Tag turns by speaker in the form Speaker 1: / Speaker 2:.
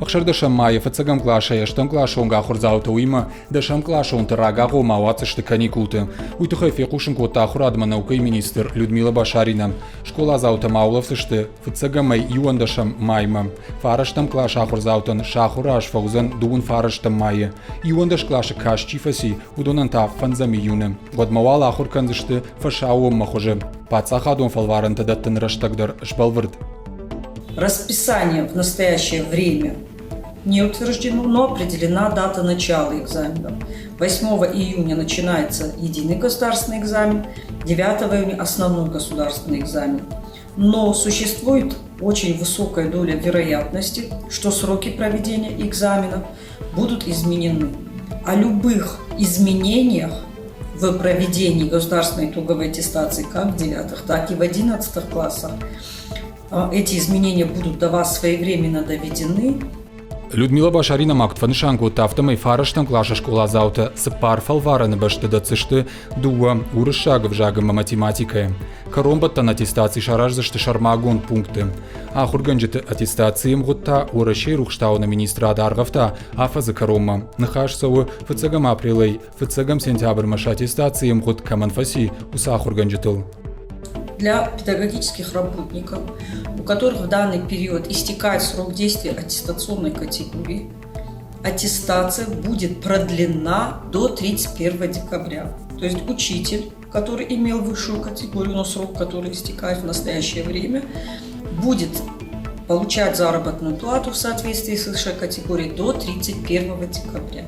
Speaker 1: Ӕхсӕрдӕсӕм майы фыццӕгӕм къласӕй ӕстӕм къласы онг ахуырдзаутӕ уыимӕ дӕсӕмкъласонты рагагъоммӕ ауадздзысты каникулты. Уый тыххӕй фехъусын кодта ахуырад ӕмӕ наукӕйы министр Людмила Башарина. Скъоладзаутӕ ма улӕфдзысты фыццӕгӕмӕй иуӕндӕсӕм маймӕ. Фарӕстӕм къласы ахуырдзаутӕн сӕ ахуыры аз фӕуыдзӕн дыууын фарӕстӕм майы. Иуӕндӕс къласы каст чи фӕци, уыдонӕн та фӕндзӕм июны. Уӕдмӕ уал ахуыр кӕндзысты фӕсаууонмӕ хуызы. Паддзахадон фӕлварӕнтӕ дӕттыны рӕстӕг дӕр сбӕлвырд.
Speaker 2: Расписание в настоящее время не утверждено, но определена дата начала экзаменов. 8 июня начинается единый государственный экзамен, 9 июня основной государственный экзамен. Но существует очень высокая доля вероятности, что сроки проведения экзаменов будут изменены. О любых изменениях в проведении государственной итоговой аттестации как в 9, так и в 11 классах эти изменения будут до вас своевременно доведены.
Speaker 1: Людмила Башарина ма куыд фӕнысан кодта, афтӕмӕй фарӕстӕм къласы скъоладзаутӕ цыппар фӕлварӕны бӕсты дӕтдзысты дыууӕ уырыссаг ӕвзаг ӕмӕ математикӕйы. Кӕронбӕттӕн аттестаци сараздзысты сӕрмагонд пункты. Ахуыргӕнджыты аттестацийы мгъуыд та Уӕрӕсейы рухстауыны министрад аргъӕвта афӕдзы кӕронмӕ. Ныхас цӕуы фыццӕгӕм апрелӕй фыццӕгӕм сентябрмӕ сӕ аттестацийы мгъуыд кӕмӕн фӕци, уыцы ахуыргӕнджытыл.
Speaker 2: Для педагогических работников, у которых в данный период истекает срок действия аттестационной категории, аттестация будет продлена до 31 декабря. То есть учитель, который имел высшую категорию, но срок, который истекает в настоящее время, будет получать заработную плату в соответствии с высшей категорией до 31 декабря.